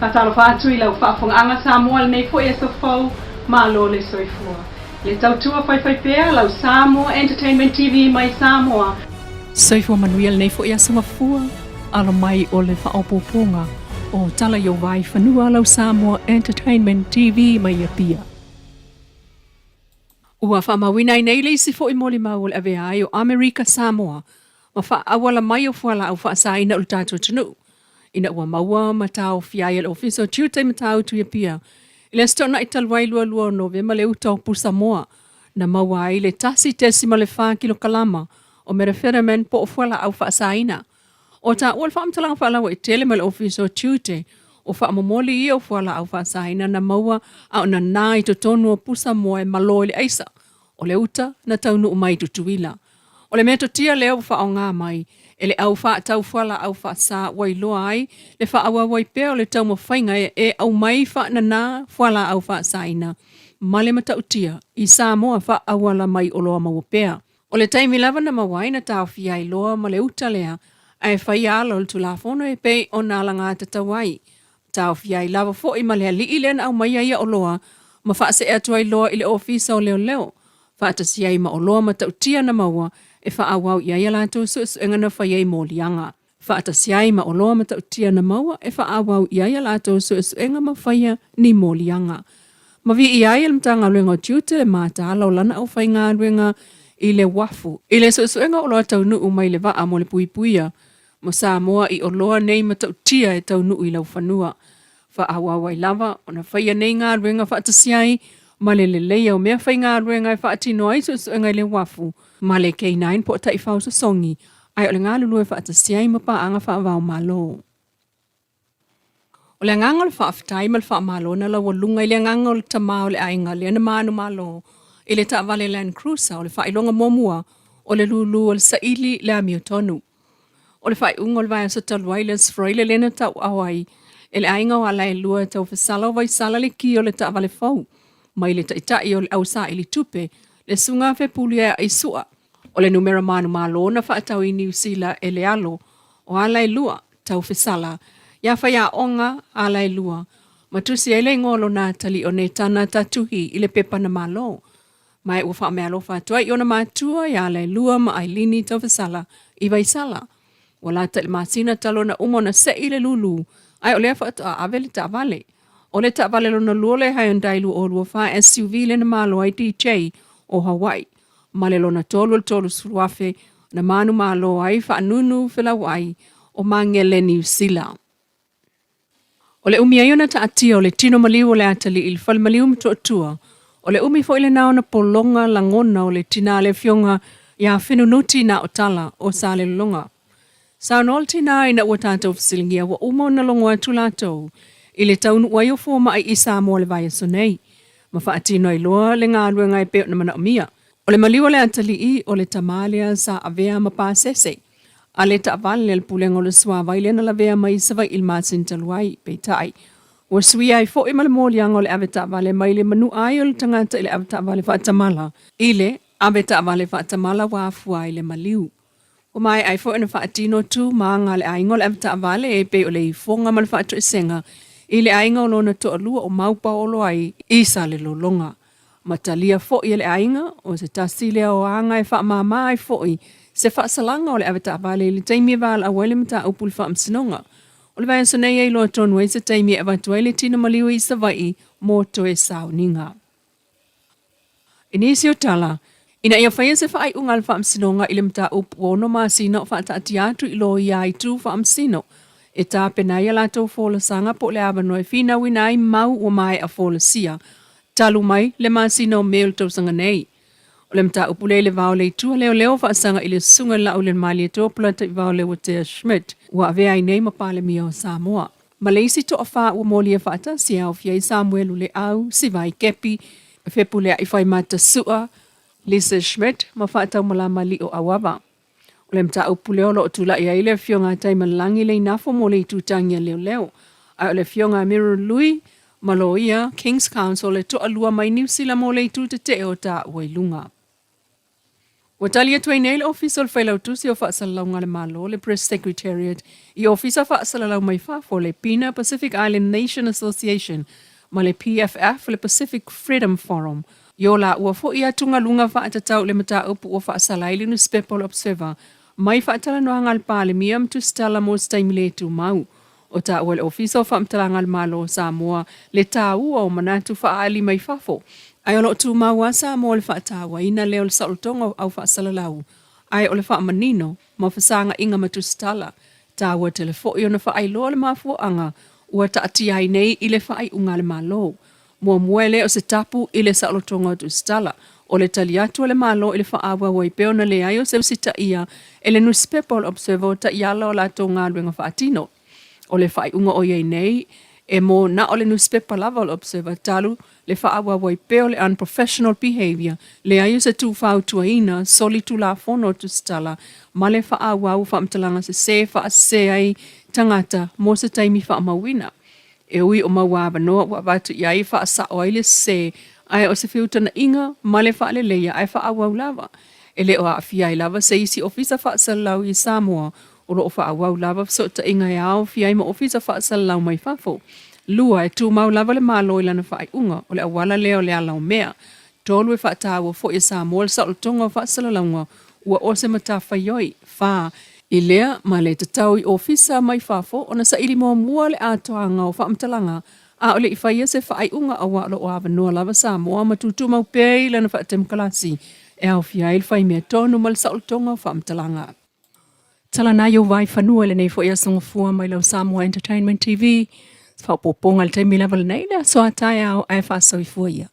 Faatalofa atu i lau faafofogaaga Samoa i lenei foi aso fou, malo le soifua. Le tautua faifaipea lau Samoa Entertainment TV mai Samoa. Soifua manuia lenei foi aso mafua, alo mai o le faaopoopoga o tala i ou vaaifanua lau Samoa Entertainment TV mai Apia. Ua faamauina ai nei le isi foi molimau o le avea ai o Amerika Samoa ma faaauala mai o fualaau faasaina o le tatou atunuu ina ua maua ma taofia ai e le Ofisa o Tiute i Matautu i Apia i le Aso Toonai talu ai 22 o Novema le uta o pusamoa na maua ai le 1.4 kilokalama o methamphetamine po o fualaau faasaina. O taua le faamatalaga faalauaitele mai le Ofisa o Tiute o faamomoli ia o fualaau faasaina na maua a o nanā i totonu o pusamoa e malo i le aisa o le uta na taunuu mai i Tutuila. O le metotia lea ua faaaoga mai e le au faatau fualaau faasa ua iloa ai le faaauau ai pea o le taumafaiga e aumai faanana fualaau faasaina ma le matautia i Samoa faaauala mai oloa maua pea. O le taimi lava na maua ai na taofia ai loa ma le uta lea ae fai ala o le Tulafono e pei ona alagatatau ai. Taofia ai lava foi ma le alii lea na aumaia ia oloa ma faasee atu ai loa i le Ofisa o Leoleo, faatasi ai ma oloa matautia na maua e faaauau i ai a latou suesuega na fai ai moliaga. Faatasi ai ma oloa matautia na maua e faaauau i ai a latou suesuega ma faia ni moliaga. Ma viia ai e le Matagaluega o Tiute le mataala o lana aufaigaluega i le uafu i le suesuega o oloa taunuu mai le vaa mo le puipuia mo Samoa i oloa nei matautia e taunuu i laufanua. Faaauau ai lava ona faia nei galuega faatasi ai ma le leleia o meafaigaluega e faatino ai suesuega i le uafu ma le K9 po o taifau sosogi, ae o le galulue faatasi ai ma paaga faava-o-Malo. O le agaga o le faafetai ma le faamalo na laualuga i le agaga o le tama o le aiga lea na manumalo i le taavale Land Cruiser o le faailoga muamua o le lulu o le saili le amiotonu. O le faaiuga o le vaiaso talu ai le Aso Faraile lea na tauaao ai e le aiga o Alaelua e taufesala o Vaisala le ki o le taavale fou mai le taitai o le au saili tupe le Susuga Fepuleai Sua. O le numera manumalo na faatau i Niu Sila e le alo o Alaelua taufesala iā faiaoga Alaelua ma tusi ai le igoa o lona atalii o Netana Tatuhi i le pepa na malo. Ma e ua faameaalofa atu ai i ona matua iā Alaelua ma Ailini Taufesala i Vaisala. Ua lata i le masina talu ona uma ona seʻi le lūlū, ae o lea faatoa ave le taavale. O le taavale lona lua o le Hyundai 2024 SUV lea na malo ai DJ o Hawaii, ma le lona tolu o le 30,000 na manumalo ai faanunu felauai o Magele Niu Sila. O le umi ai ona taatia o le tino maliu o le atalii i le fale maliu Motootua, o le umi foi lena ona pologa lagona o le tinā le afioga ia Fenunuti Naotala o Salelologa. Saunoa le tinā ina ua tatou fesiligia ua uma ona logo atu latou i le taunuu ai o fomai i Samoa le vaiaso nei, ma faatino ai loa le galuega e pei ona manaomia. O le maliu o le atalii, o le tama lea sa avea ma pasese a le taavale a le Pulega o le Suavai lea na lavea mai i Savaii i le masina talu ai. Peitai, ua suia ai foi ma le moliaga o le ave taavale mai le manua ai o le tagata i le ave taavale faatamala i le ave taavale faatamala ua afua ai le maliu. Ua maea ai foi ona faatino tu ma aga a le aiga o le ave taavale e pei o le ifoga ma le faatoesega i le aiga o lona toalua o Maupaolo ai i Salelologa. Ma talia foi e le aiga, o se tasi lea o aga e faamama ai foi se faasalaga o le avetaavale i le taimi e valaau ai le mataupu i le Faamasinoga. O le vaiaso nei e iloa tonu ai se taimi e avatu ai le tino maliu i Savaii mo toe sauniga. I nisi o tala, ina ia faia se faaiuga a le Faamasinoga i le mataupu ua ono masina o faataatia atu i loia itu faamasino e tapena ai a latou folasaga po o le avanoa e finauina ai mau ua maea folasia talu mai le masina o Me o le tausaga nei. O le mataupu lea i le va o le itu a leoleo faasaga i le Susuga i le Laaulialemalietoa Polataivao Leuatea Schmidt ua avea ai nei ma Palemia o Samoa. Ma le isi toafa ua molia faatasi e aofia ai Samuelu Leau, Sivai Kepi, Fepuleai Faimata Sua, Lisa Schmidt ma Faataumalama Lio Auava. O le mataupu lea o lo o tulai ai le Afioga a Taimalelagi Leinafo mo le itutagi a leoleo, ae o le Afioga a Mirror Lui ma Loia King's Counsel e toalua mai Niu Sila mo le itu tetee o taua i luga. Ua tali atu ai nei le Ofisa o le Failautusi o Faasalalauga a le Malo, le Press Secretariat, i Ofisa Faasalalau mai fafo, le PINA, Pacific Island Nation Association, ma le PFF, le Pacific Freedom Forum, i o laua foi atugaluga faatatau i le mataupu ua faasala ai le nusipepa o le Observer mai faatalanoaga a le Palemia ma tusitala mo se taimi le tumau. O taua e le Ofisa o Faamatalaga a le Malo o Samoa le taua o manatu faaali mai fafo, ae o lo o tumau lava Samoa i le faatauaina lea o le saolotoga o au faasalalau, ae o le faamanino ma fesagaaiga ma tusitala. Taua tele foi ona faailoa le mafuaaga ua taatia ai nei i le faaiuga a le Malo. Muamua e le o se tapu i le saolotoga o tusitala. O le tali atu a le Malo i le faaauau ai pea ona leai o se usitaia e le nusipepa o le Observer o taiala o latou galuega faatino. O le faaiuga o i ai nei, e mo na o le nusipepa lava o le Observer talu le faaauau ai pea o le unprofessional behaviour, leai o se tu fautuaina, solitulafono o tusitala ma le faaauau o faamatalaga sese faasese ai tagata mo se taimi faamauina. E ui o maua avanoa ua avatu i ai e faasao ai le sese, ae o se feutagaiga ma le faaleleia ae faaauau lava. E le o aafia ai lava se isi ofisa faasalalau i Samoa, o lo o faaauau lava fesootaiga e aofia ai ma ofisa faasalalau mai fafo. 2, E tumau lava le Malo i lana faaiuga, o le auala lea o le ala o mea. 3, E faataua foi e Samoa le saolotoga o faasalalauga ua o se matafaioi. 4, I lea ma le tatau i ofisa mai fafo ona saili muamua le atoaga o faamatalaga a o le i faia se faaiuga aua o lo o avanoa lava Samoa ma tutumau pea i lana faatemokalasi e aofia ai le faimea tonu ma le saolotoga o faamatalaga. Tala nai ou vai fanua i lenei foi aso gafua mai lau Samoa Entertainment TV. Faaopoopoga i le taimi lava lenei le aso a taeao ae faasoifua ia.